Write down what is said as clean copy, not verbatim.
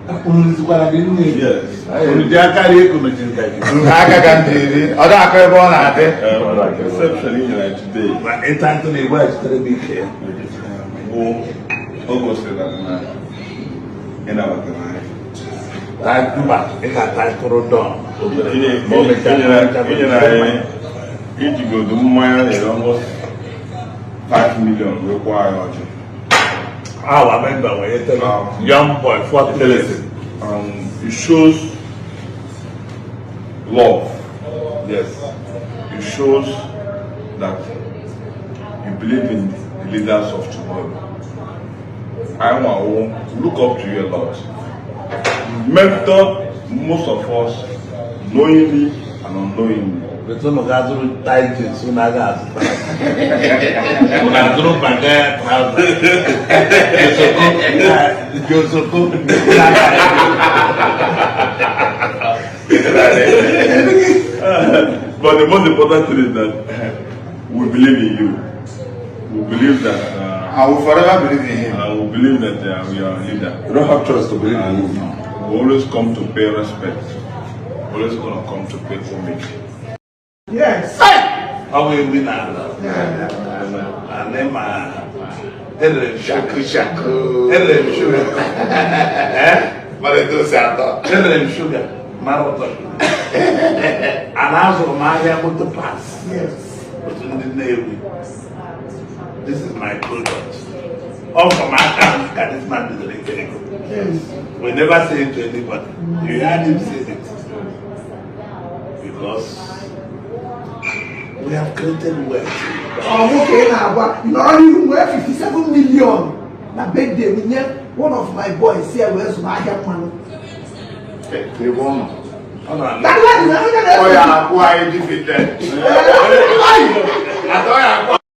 Yes. Exceptionally today. But in time to the West, to be here. August in our life. Time to back. It's a time to run down. Each go to mine is almost 5 million required. I remember when you tell young boy, 40 years. It shows love. Yes. It shows that you believe in the leaders of tomorrow. I want to look up to you a lot. Mentor most of us knowingly and unknowingly. But some of us will tie to soon as us. When I drop my dad, but the most important thing is that we believe in you. We believe that I will forever believe in him. we believe that we are a leader. You don't have trust to believe in him. We always come to pay respect. We always gonna come to pay homage. yes. How will we now? And then my Shaku shaku. sugar. But it does sound. Sugar. Maroto. And also my hair with the pass. Yes. But in the Navy. This is my product. All from my account, this man is the Yes. we never say it to anybody. You heard him say it. Because we have created wealth. Oh, okay, now, you know, even worth 57 million. Now, big day, one of my boys here wears my hair money. They won't. Oh, no, That Oh, yeah, why defeated?